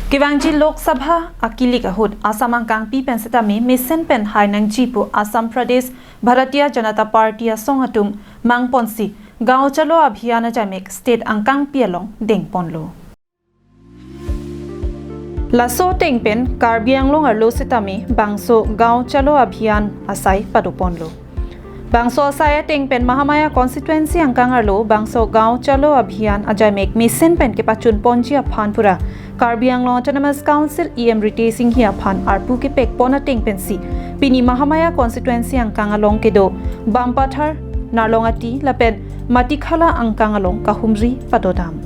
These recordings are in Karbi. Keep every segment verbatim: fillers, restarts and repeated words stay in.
Kevangji Lok Sabha akilik ahut Assam angkangpi pen setame mesen pen hai nangji pu Assam Pradesh Bharatiya Janata Party asong atum mangponsi Gaon Chalo Abhiyan ajaimek state angkangpi along dengponlo. Laso ateng pen Karbi Anglong arlo setame bangso Gaon Chalo Abhiyan asai padoponlo. Bangso asai ateng pen Mahamaya constituency angkang arlo bangso Gaon Chalo Abhiyan ajaimek mesen pen kepachunponji aphan pura Karbi Anglong Autonomous Council E M Ritesh Enghi aphan arpu kepekpon ateng pensi pini Mahamaya constituency angkang along kedo Bampathar, Narlongati lapen Matikhala angkang along kahumri padodam.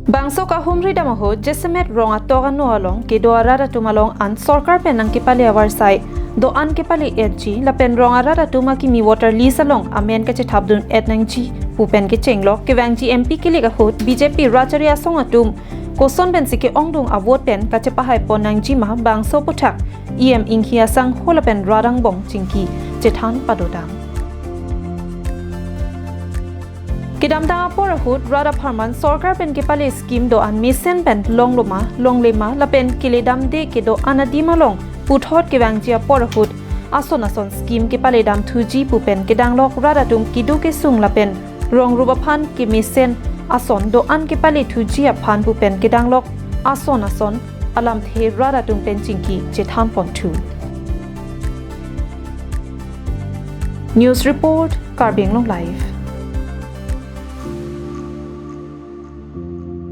Bangso kahumri dam ahut jasemet rong atok ano along kedo arat atum along an sorkar pen nangkepale avarsai do-an kepale-etji lapen rong arat atum akimi voter list along amen kachethapdun-et nangji pu pen kechenglok kevangji M P kilik ahut B J P rat chari asong atum koson pensi ke-ongdung avote pen kachepahaipon nangji ma bangso aputhak E M Enghi asangho lapen rat angbong chingki chethan padodam. Kedamtang apor ahut rat apharman sorkar pen kepale scheme do-an mesen pen longloma, longlema lapen keledamde kedo-an adim along puthot kevangji apor ahut ason ason scheme kepaledam thuji pu pen kedanglok rat atum kedo kesung lapen rong rup aphan kemesen ason do-an kepale thuji aphan pu pen kedanglok ason ason alamthe rat atum pen chingki chethanponthu. News report, Karbi Anglong Live.